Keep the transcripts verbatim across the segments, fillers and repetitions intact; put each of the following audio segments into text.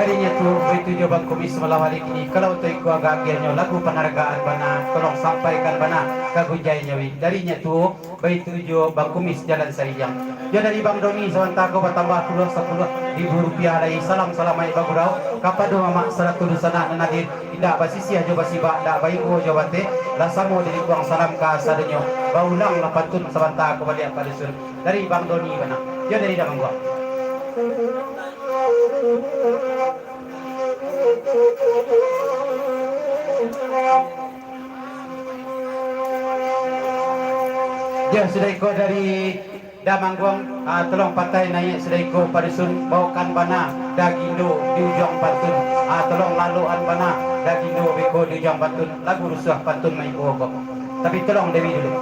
Dari nyo tu, baitu jo Bang Kumis malam hari kini, kalau tu iko agak agiahnyo lagu panaragaan bana, tolong sampaikan bana ka gunjai nyo, wi. Dari nyo tu, baitu jo Bang Kumis Jalan Sailiang. Jo dari Bang Doni sabanta ko batambah puluah sapuluah ribu rupiah lai. Salam salamaik bagurau kapado mamak sarato dunsanak nan hadir. Indak basisiah jo basibak, indak bainggo jo bateh, lah samo dilingkuang salam kasadonyo. Baulanglah pantun sabanta ko baliak ka dusun. Dari Bang Doni bana. Yo, dari Damangguang. Yo, sudah iko dari Damangguang, ah, tolong patai naiak sudah iko padusun, baokan bana dagindo di ujuang pantun. Ah, tolong lalokan bana dagindo beko di ujuang pantun. Lagu rusuah pantun maiko ko. Tapi tolong Dewi dulu.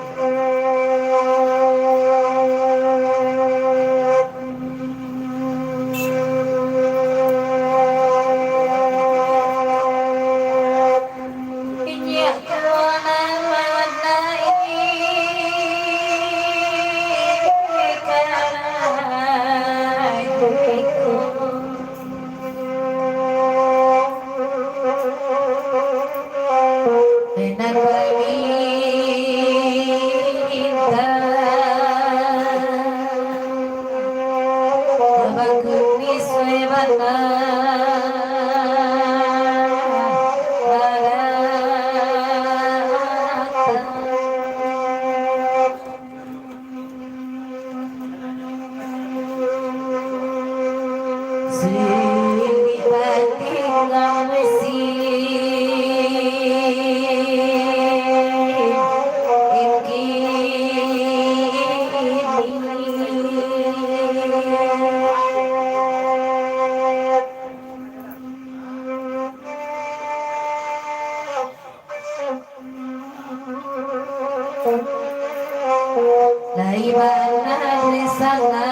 Lai bana di sana,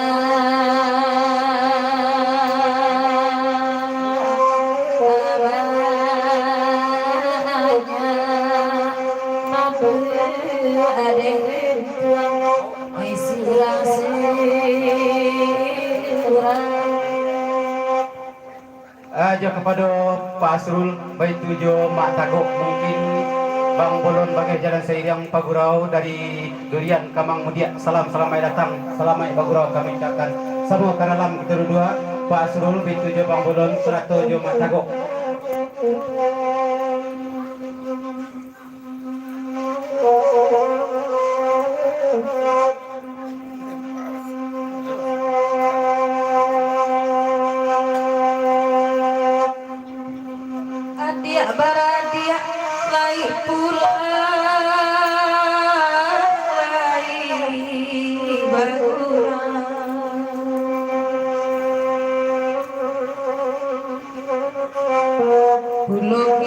abahnya mampu aden tuang, ai surang-surang. Ah, jo kapado Pak Asrul, baitu jo Mak Tagok, mungkin Bang Bolon bageh jalan sairiang pagurau dari Durian Kamang Mudiak. Salam salamaik datang, salamaik bagurau kami ucapkan. Samo ka dalam kito dudua, Pak Asrul, baitu jo Bang Bolon, sarato jo Mak Tagok. Adiak baradiak lai pulang, lai bakurang. Pulo